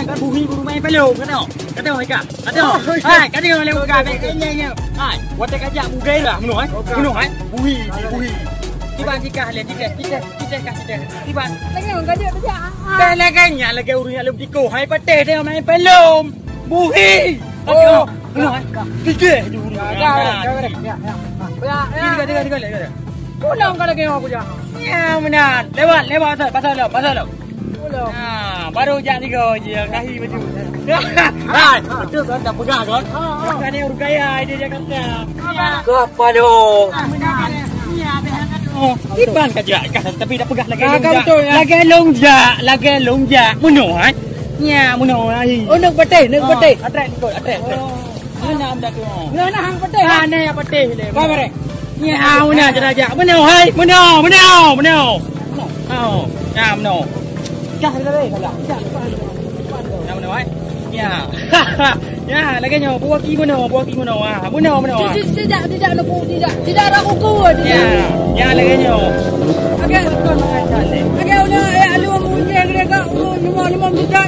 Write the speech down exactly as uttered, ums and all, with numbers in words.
Kan buhi guru main pelom, kata. Kata mereka. Kata. Hai, kata orang lewat buka. Hai, watèe kajak bugai lah, meunoe, hai. Meunoe, hai. Buhi, buhi. Tiba jika le, kita, kita, kita kah kita. Tiba. Lagi orang kajak, kajak. Dah lagi nya, lagi urang yang lom tiko. Hai, pateh dia main pelom. Buhi. Oh. Meunoe, hai. Tiga je urang. Ya, ya, ya, ya, ya. Ya, ya. Tiga, tiga, tiga, tiga. Pulang ka lagèe nyoe aku jak. Ya, meunan. Lewat, lewat, pasal, pasal, pasal. Pulang. Ha, baru jak tiga je, kahi baju. Hai, betul kan? Tak pegang kan? Ha, ha. Bukan ni urgaya, dia Jakarta. Ke apa tu? Ah, meunan. Ya, habis, habis. Oh, iban ka jak, tapi tak pegang lagi. Ah, long jak. Betul, ya. Lagi long jak, lagi long jak. Meunoe, hai. Ya, meunoe, hai. Oh, nak pateh, nak pateh. Atrek, ikut, atrek, atrek. Oh. Mana anda tu? Nyoe nah hang pateh. Ha, nah yang pateh le. Ba bareh. Ni ha, mana cara jak? Mana hai? Mana? Mana? Mana? Oh, nah, mana? Dah dah dah. Dah. Nah, mana hai? Ya. Ya, lagi nyoe, buah ki mana? Buah ki mana? Ah, mana? Mana? Tidak, tidak, tidak, tidak, tidak ada kuku. Ya. Ya, lagi nyoe. Agak, agak udah, eh, alu mau hujan, agak, oh, lima, lima juta.